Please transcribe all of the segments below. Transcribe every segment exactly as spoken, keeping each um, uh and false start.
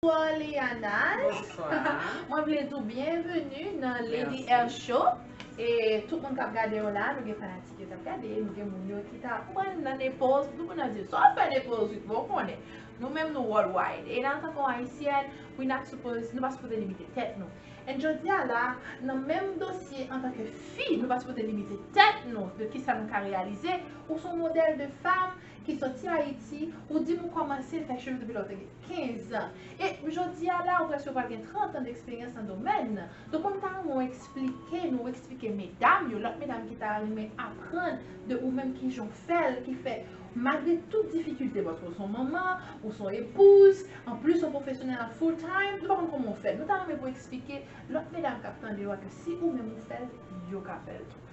Bonsoir Liana. Bonsoir. Mwen vle di w byenveni nan Lady Merci. Air Show. E tout moun k ap gade yo la, nou gen fanatik yo k ap gade, nou gen moun yo ki ta konprann nan Naples, tout moun ap di, sa w fè Naples, wi, bon, w konnen. Nou menm nou worldwide. E nan tankou Ayisyèn, we not supposed, nou pa sipoze limite tèt nou. And jodi a la, nan menm dosye antanke fi, nou pa sipoze limite tèt nou de kisa nou ka reyalize. Ou se yon modèl de fanm ki soti Ayiti, ou di m ou kòmanse fè cheve depi lè w te gen kenz an. E jodi a la, ou prèske pral gen trant an deksperyans nan domèn nan. Donk, mwen ta renmen w eksplike nou, eksplike medam yo, lòt medam ki ta renmen aprann de ou menm kijan w fè l, ki fè, malgre tout difikilte, paske ou se yon manman, ou se yon epouz, anplis yon pwofesyonèl full time, nou pa konn kòman w fè. Nou ta renmen pou w eksplike lòt medam k ap tande yo a ke si ou menm ou fè l, yo ka fè l tou.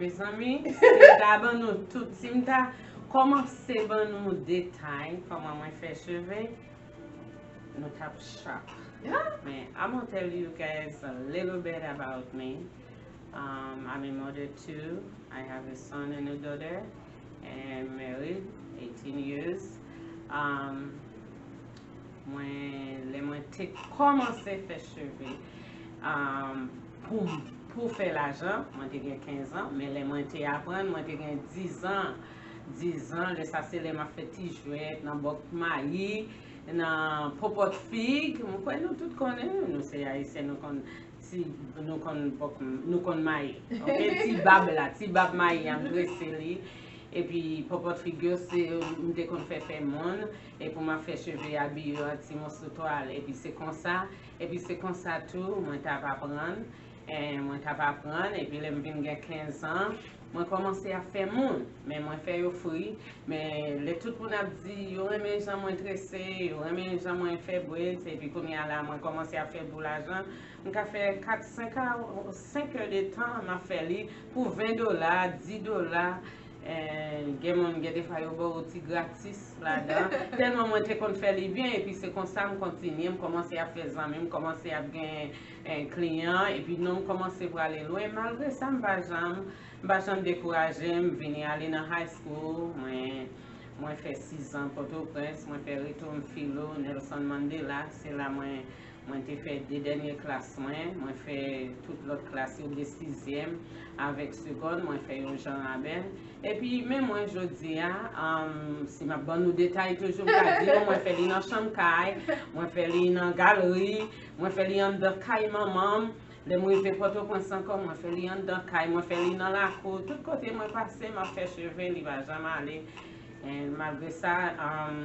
Mezanmi, si m ta ban nou tout, si m ta kòmanse ban nou detay kòman mwen fè cheve, nou t ap shock. Yeah. Men, I'm gonna tell you guys a little bit about me. Um, I'm a mother too. I have a son and a daughter. And married, eighteen years. Um, mwen, lè mwen te kòmanse fè cheve, um, pou, pou fè lajan, mwen te gen kenz an, men lè mwen te aprann, mwen te gen diz an. Diz an, lè sa se lè m ap fè ti jwèt nan bòk mayi, nan popòt fig. Mwen kwè nou tout konnen, nou se Ayisyen, nou konn ti, nou konn bòk, nou konn mayi. Ok, ti bab la, ti bab mayi, an drese li. Epi popòt fig yo, se, m te konn fè fè moun. Epi m ap fè cheve abiye yo an ti moso twal. Epi se konsa, epi se konsa tou, mwen t ap aprann. Eh, mwen t ap aprann, epi lè m vin gen kenz an, mwen kòmanse ap fè moun. Men mwen fè yo fri. Men lè tout moun ap di, yo renmen jan mwen trese, yo renmen jan mwen fè braids, epi kounye a la, mwen kòmanse ap fè pou lajan. M ka fè kat, senk a, senk è de tan, m ap fè li pou ven dola, dis dola. Eh, gen moun, gen defwa yo ba w ti gratis ladan. Tèlman mwen te konn fè li byen, epi se konsa m kontinye, m kòmanse ap fè zanmi, m kòmanse ap gen, eh, kliyan, epi non m kòmanse prale lwen. Malgre sa, m pa janm, m pa janm dekouraje, m vini ale nan high school, mwen, mwen fè sis an Pòtoprens, mwen fè Reto Mfilo, Nelson Mandela, se la mwen, mwen te fè de dènye klas mwen, mwen fè tout lòt klas yo de sizyèm avèk segòn, mwen fè yo Jan Rabèl. Epi, men mwen jodi a, um, si m ap ban nou detay toujou, m ka di nou, mwen fè li nan chanm kay, mwen fè li nan galri, mwen fè li anndan kay manman m. Lè m rive Pòtoprens ankò, mwen fè li anndan kay, mwen fè li nan lakou. Tout kote mwen pase, m ap fè cheve, li pa janm ale. And malgre sa, um,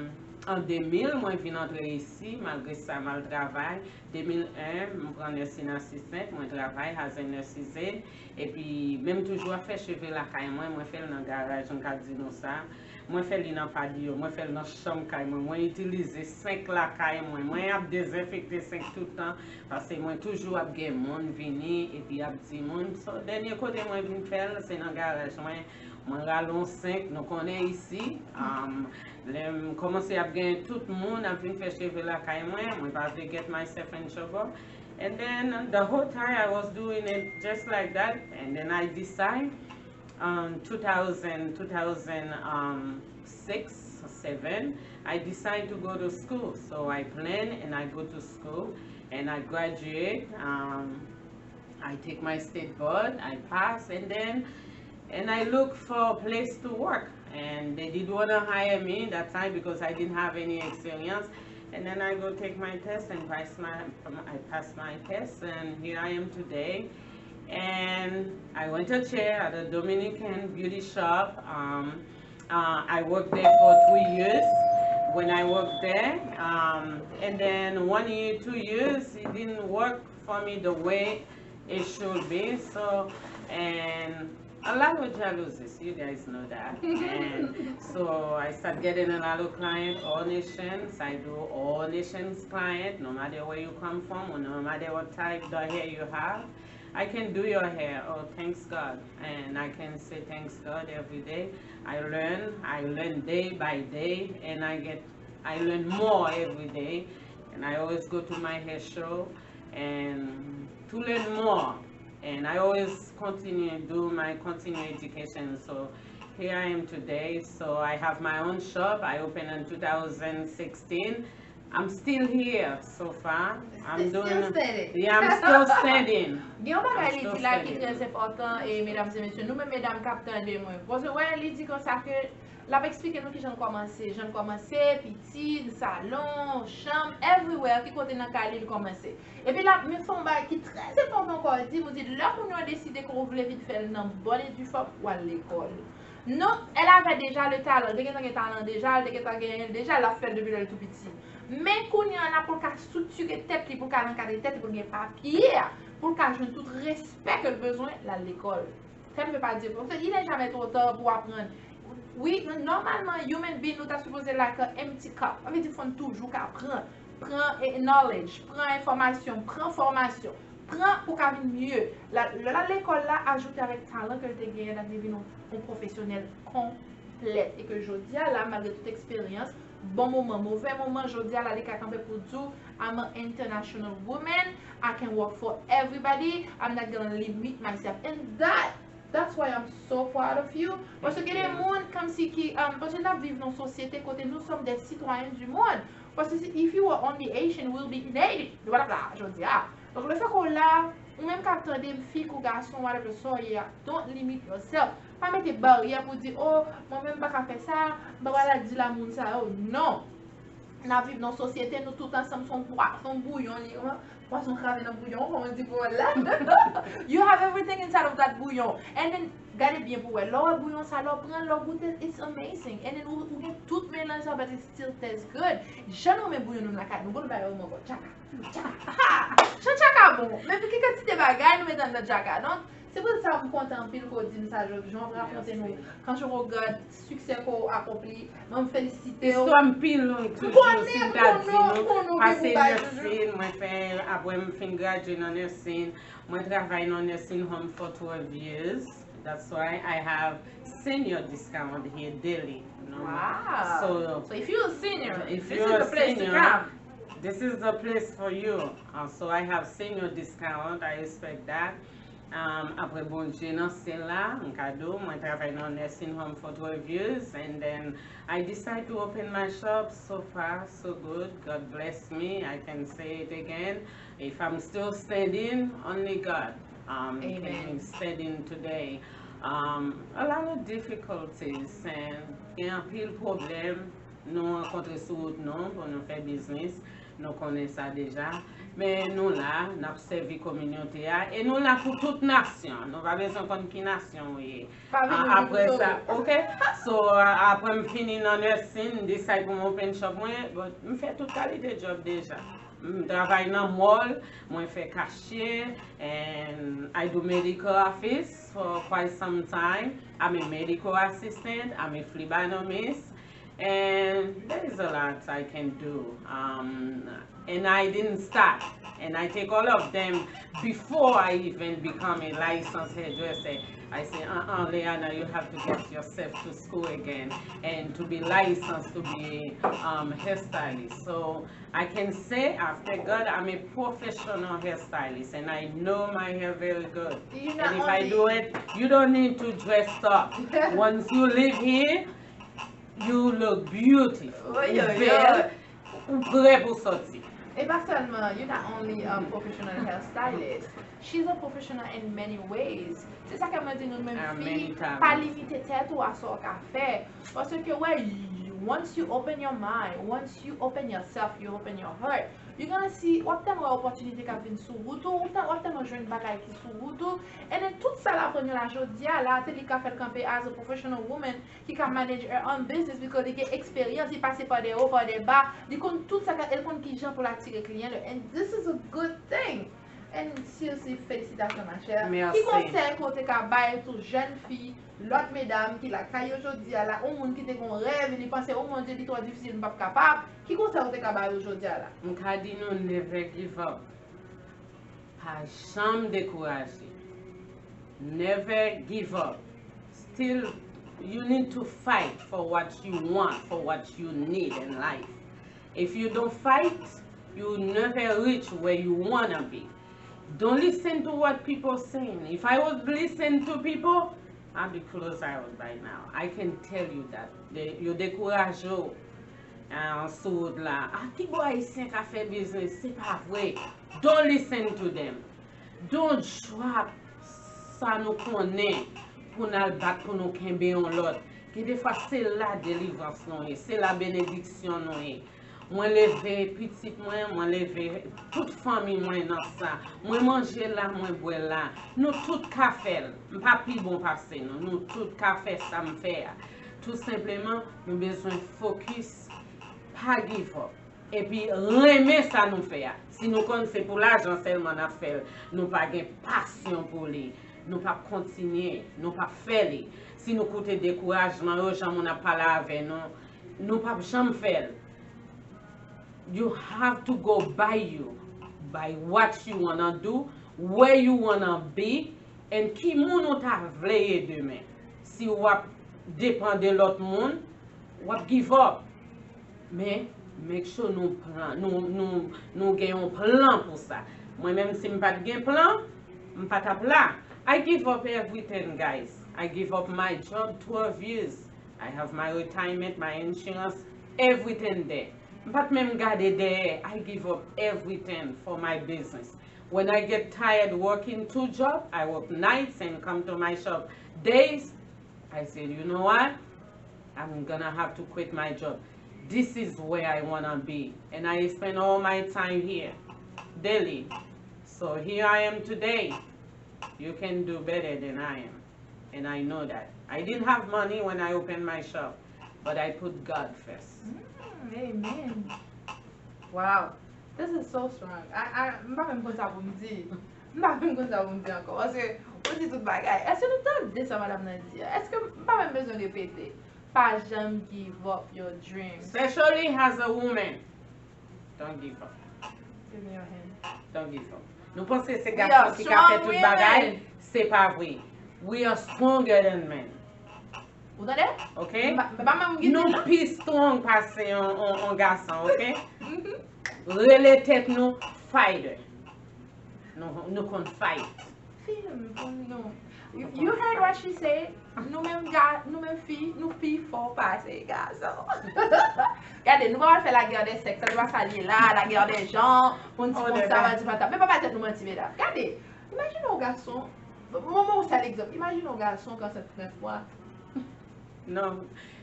an de mil, mwen vin antre isi, malgre sa, m al travay. De mil en, m pran nursing assistant, mwen travay as a nurse's aide. Epi, men m toujou ap fè cheve lakay mwen, mwen fè l nan garaj, m ka di nou sa. Mwen fè li nan patiyo, mwen fè l nan chanm kay mwen, mwen itilize senk lakay mwen, mwen ap dezenfekte senk tout tan, paske mwen toujou ap gen moun vini epi ap di moun. So, dènye kote mwen vin fè l, se nan garaj mwen, mwen rale yon senk, nou konnen isi, um, lè m kòmanse ap gen tout moun ap vin fè cheve lakay mwen, mwen pa vle get myself in trouble. And then the whole time I was doing it just like that, and then I decide, um, two thousand, two thousand six, seven, I decide to go to school. So I plan and I go to school and I graduate. Um, I take my state board, I pass, and then, and I look for a place to work. And they did wanna hire me that time because I didn't have any experience. And then I go take my test and pass my, I pass my test, and here I am today. And I went to chair at a Dominican beauty shop. Um, uh, I worked there for three years. When I worked there, um, and then one year, two years, it didn't work for me the way it should be. So, and a lot of jealousy, so you guys know that. And so I start getting a lot of clients, all nations. I do all nations client, no matter where you come from, or no matter what type of hair you have. I can do your hair. Oh, thanks God. And I can say thanks God every day. I learn, I learn day by day, and I get, I learn more every day. And I always go to my hair show and to learn more. And I always continue do my continue education. So here I am today. So I have my own shop. I opened in two thousand sixteen. I'm still here so far. I'm Still doing. Standing. Yeah, I'm still standing. Gen yon bagay I'm li still di la ki standing. Trè enpòtan, e medam e mesye, nou menm medam k ap tande mwen. Paske wè, li di konsa ke l ap eksplike nou kijan l kòmanse, jan l kòmanse, pitit, salon, chanm, everywhere, ki kote nan kay li l kòmanse. Epi l ap menm fè yon bagay ki trè enpòtan ankò, l di, ou di, lè kounye a w deside ke w vle vin fè l nan bòn e di fòm, w al lekòl. Non, elle avait déjà le talent, l te gentan gen talan deja, l te gentan genyen l deja, l ap fè l depi lè l tou piti. Men kounye a la pou l ka estriktire tèt li, pou l ka ankadre tèt li, pou l gen papye a, pou l ka jwenn tout respè ke l bezwen, l al lekòl. Ça ne veut pas dire, il n'est jamais trop tard pour apprendre. Wi, nòmalman, human being, nou ta sipoze like a empty cup. Sa vle di fò n toujou ka pran. Pran eh, knowledge, pran enfòmasyon, pran fòmasyon. Pran pou ka vin mye. Lè l al lekòl la, ajoute avèk talan ke l te genyen, l ap vin yon, yon pwofesyonèl konplèt. E ke jodi a la, malgre tout eksperyans, bon moman, movè moman, jodi a la, li ka kanpe pou di w, I'm an international woman, I can work for everybody, I'm not gonna limit myself. And that That's why I'm so proud of you. Paske gen de moun kòmsi ki, um, paske n ap viv nan yon sosyete kote nous sommes des citoyens du monde. Paske si, if you were only Haitian, we'll be in Haiti. Nou pa t ap la jodi a. Donk, le fè ke w la, ou menm k ap tande m, fi kou gason, whatever, so yeah, don't limit yourself. Pa mete baryè pou di, oh, mwen menm m pa ka fè sa, m pa pral di la moun sa yo. Non. N ap viv nan yon sosyete, nou tout ansanm, se yon pwa, se yon bouyon li ye. Pwason krave nan bouyon, kòman di pou wè la? You have everything inside of that bouillon. And then, gade byen pou wè. Lè w wè bouyon sa, lè w pran, lè w goute, it's amazing. And then, ou, ou gen tout melanj sa, but it still tastes good. Jan nou renmen bouyon nou lakay nou, bon, nou bay yo mango, tchaka, tchaka, ha! Chan tchaka bon. Men pou ki kantite bagay nou met anndan tchaka. Donk, se pou sa m kontan anpil ke w di m sa jodi a, w ap rakonte nou, quand je regarde, siksè ke w akonpli, mwen m felisite w. Istwa m pi long toujou, si m ta di nou. Pase nursing, mwen fè, apre m fin gradye nan nursing, mwen travay nan nursing home for twelve years. That's why I have senior discount here daily. You know? Wow. So, So if you're a senior, if this you're is a the place to senior, come. This is the place for you. Uh, so I have senior discount. I respect that. Um, apre Bondye nan syèl la, m ka di w, mwen travay nan nursing home for twelve years, and then I decide to open my shop. So far, so good. God bless me. I can say it again. If I'm still standing, only God um, can Amen. Be standing today. Um, a lot of difficulties, and gen anpil pwoblèm nou rankontre sou wout nou pou nou fè biznis. Nou konnen sa deja. Men nou la, n ap sèvi kominote a. E nou la pou tout nasyon. Nou pa bezwen konn ki nasyon ou ye. Pa vin A- nou Apre vin sa, nou ok? So, a- apre m fini nan nursing, m decide pou m open shop mwen, but m fè tout kalite job deja. M travay nan mall, mwen fè kachye, and I do medical office for quite some time. I'm a medical assistant, I'm a phlebotomist, and there is a lot I can do. Um, and I didn't stop. And I take all of them before I even become a licensed hairdresser. I say, uh-uh, Leanna, you have to get yourself to school again and to be licensed to be um, hairstylist. So I can say, after God, I'm a professional hairstylist and I know my hair very good. You And not if I only do it, you don't need to dress up. Once you leave here, you look beautiful. Oi, Ou oi, bèl, oi. ou prè pou sòti. E pa sèlman, you're not only a professional hairstylist, she's a professional in many ways. Se sa ke mwen di nou Ah, menm many fi, times. Pa limite tèt ou a sa w ka fè. Paske wè, y- once you open your mind, once you open yourself, you open your heart, you gonna see, w ap tèlman wè opòtinite k ap vin sou wout ou, w ap tèl- w ap tèlman jwenn bagay ki sou wout ou. And then tout sa l aprann yo la jodi a, la, se li k ka fè l kanpe as a professional woman, ki ka manage her own business because li gen eksperyans, li pase pa de wo, pa de ba, li konn tout sa, ka- li konn kijan pou l atire kliyan yo. And this is a good thing. And seriously, felisitasyon, ma chère. Merci. Ki konsèy ke w te ka bay tou jèn fi, lòt medam ki lakay yo jodi a la, yon moun ki te gen yon rèv, li panse, oh mon Dieu, li twò difisil, m p ap kapab. Ki konsèy ou te ka bay yo jodi a la? M ka di nou never give up. Pa janm dekouraje. Never give up. Still, you need to fight for what you want, for what you need in life. If you don't fight, you never reach where you wanna be. Don't listen to what people saying. If I would listen to people, I'd be close out by now. I can tell you that. De- Yo dekouraje w. Ah, sou wout la. Ah, ki bò Ayisyen ka fè biznis? Se pa vre. Don't listen to them. Don't drop sa nou konnen pou n al bat pou nou kenbe yon lòt. Gen defwa se la delivrans nou ye, se la benediksyon nou ye. Mwen leve pitit mwen, mwen leve tout fanmi mwen nan sa. Mwen manje la, mwen bwè la. Nou tout ka fè l. M pa pi bon pase nou. Nou tout ka fè sa m fè a. Tou senpleman, nou bezwen fokis, pa give up. Epi renmen sa nou fè a. Si nou konn se pou lajan sèlman n ap fè l, nou pa gen pasyon pou li, nou p ap kontinye, nou p ap fè li. Si nou koute dekourajman yo, jan moun ap pale avè nou, nou p ap janm fè l. You have to go by you, by what you wanna do, where you wanna be, and ki moun ou ta vle ye demen. Si w ap depann de lòt moun, w ap give up. Men, make sure nou pran, nou, nou, nou gen yon plan pou sa. Mwen menm si m pa t gen plan, m pa t ap la. I give up everything, guys. I give up my job twelve years. I have my retirement, my insurance, everything there. M pa t menm gade dèyè. I give up everything for my business. When I get tired working two job, I work nights and come to my shop days. I said, you know what? I'm gonna have to quit my job. This is where I wanna be. And I spend all my time here, daily. So here I am today. You can do better than I am. And I know that. I didn't have money when I opened my shop, but I put God first. Mm, amen. Wow. This is so strong. I, I, m pa menm konn sa pou m di. M pa menm konn sa pou m di ankò. Paske, ou di tout bagay. Èske nou tande sa madanm nan di a? Èske m pa menm bezwen repete? Pa janm give up your dreams. Especially as a woman. Don't give up. Give me your hand. Don't give up. Nou panse se gason ki ka fè tout bagay. Se pa vre. We are stronger than men. Ou tande? Ok? M pa- m pa menm gite Nou non. Pi strong pase yon, yon, yon gason, ok? Rele tèt nou fighter. Nou, nou konn fight. Film pou nou. You, you heard what she said? Nou menm ga, nou menm fi, nou pi fò pase gason. Gade, nou pa pral fè lagè de sèks, sa se pa sa l ye la, lagè de jan, moun ti Oh, konsa, dada. moun ti patap. Men pa pa tèt nou manti, medam. Gade, imajine yon gason, mwen mwen ou sèl egzanp, imajine yon gason k ansent nèf mwa. Non.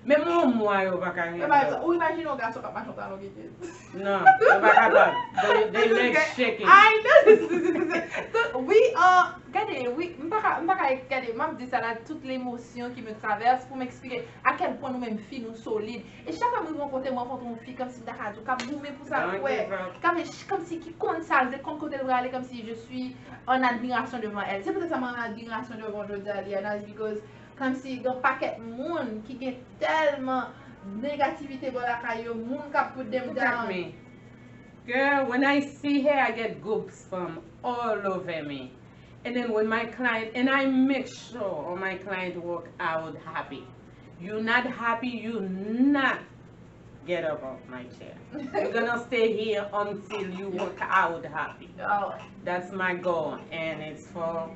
Menm yon mwa yo pa ka Men gen. pa egzanp, ou imajine yon gason k ap mache yon talon kikit. Non, yo pa kapab. They, they legs shaking. I know this, this, this, this, this. So, we are, gade, wi, m pa ka, m pa ka, gade, m ap di sa la, tout lemosyon ki me traverse pou m eksplike a kèl pwen nou menm fi nou solid. E chak fwa m rive yon kote, m rankontre yon fi, kòmsi m ta ka di w, k ap goumen pou sa l Don't kwè. give up. Kòmsi, kòmsi ki konn sa l vle, konn kote l prale, kòmsi je suis en admiration devant elle. Se poutèt sa mwen an admirasyon devan Jodialiana, because kòmsi gen pakèt moun ki gen tèlman negativite bò lakay yo, moun k ap put them Look at down. Me. Girl, when I see her, I get goosebumps all over me. And then when my client, and I make sure all my client walk out happy. You not happy, you not get up off my chair. You're gonna stay here until you walk out happy. Oh, That's my goal, and it's for,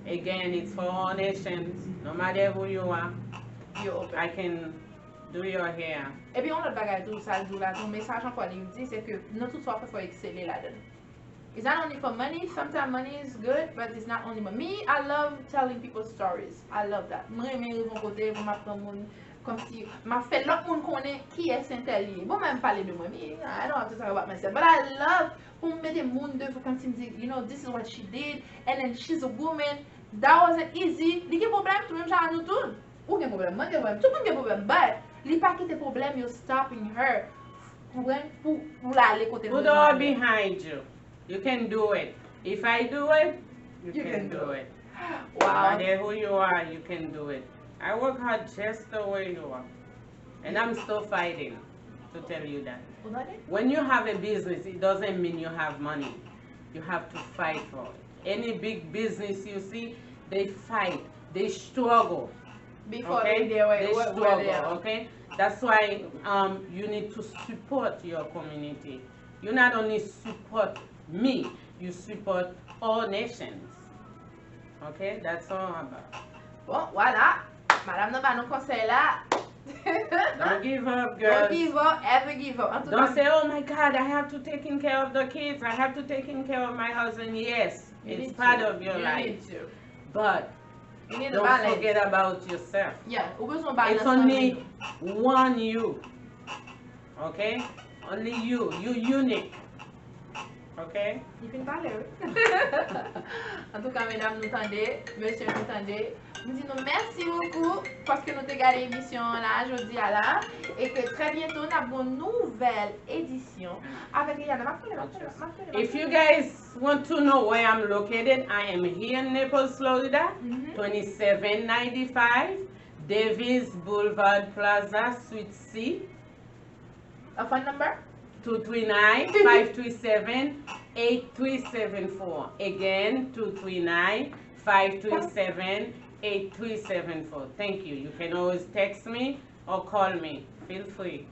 again, it's for all nations. No matter who you are, yo open. I can do your hair. Epi yon lòt bagay tou, sa l di w la, yon mesaj ankò li di, se ke nan tout sa w ap fè, fò w eksele ladan l. It's not only for money, sometimes money is good, but it's not only money. Me, I love telling people stories. I love that. Mwen renmen rive yon kote pou m ap pran moun, kòmsi m ap fè lòt moun konnen kiyès entèl ye. Bon, mwen m pale de mwen, me, I don't have to talk about myself, but I love pou m mete moun devan, kòmsi m di, you know, this is what she did, and then she's a woman, that wasn't easy. Li gen pwoblèm tou, menm jan ak nou tout. Ou gen pwoblèm, mwen gen pwoblèm, tout moun gen pwoblèm, but li pa kite pwoblèm yo stopping her, konprann, pou, pou l ale kote l Put bezwen all ale. Behind you. You can do it. If I do it, you, You can, can do do it. Wow. No matter who you are, you can do it. I work hard just the way you are. And I'm still fighting to tell you that. Ou tande? When you have a business, it doesn't mean you have money. You have to fight for it. Any big business you see, they fight, they struggle. Before Okay? they, they were, They were, were struggle, there. Okay? That's why um, you need to support your community. You not only support me, you support all nations. Okay? That's all about. Bon, vwala. Madanm nan ba nou konsèy la. Don't Give up, Don't girls. Give up, ever give up. En tout Don't cas, say, "Oh my God, I have to taking care of the kids. I have to taking care of my husband." Yes, you it's need part to. Of your You life. Need to. But You need a don't balance. Forget about yourself. Yeah, ou bezwen balance. It's only one you. Okay? Only you. You unique. Okay? Li fin pale, wi. An tou ka, medam, nou tande, mesye, nou tande. M di nou mèsi bokou paske nou te gade emisyon an la, jodi a la. E ke trè byento, n ap gon nouvèl edisyon avèk Liana. M ap konnen, m ap konnen, m ap konnen. If you guys want to know where I'm located, I am here in Naples, Florida, Mhm. twenty-seven ninety-five Davis Boulevard Plaza, Suite C. A phone number? Two three nine, five three seven, eight three seven four. Again, two three nine, five three seven, eight three seven four. Thank you. You can always text me or call me. Feel free.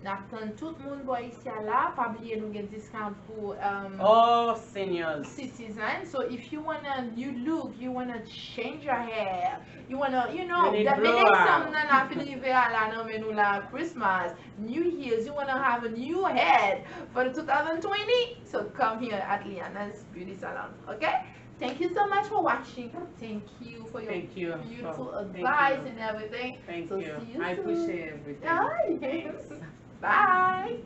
N ap tann tout moun bò isi a la. Pa bliye nou gen discount pou um, All seniors. Citizen. So if you want a new look, you want to change your hair, you want to, you know, You need that blow meaning out. Something that I feel even a la nan men nou la Christmas, New Year's, you want to have a new head for the two thousand twenty, so come here at Liana's Beauty Salon, okay? Thank you so much for watching. Thank you for your Thank you. beautiful Oh, thank advice you. And everything. Thank So you. See you I soon. Appreciate everything. Bye. Thanks. Bye.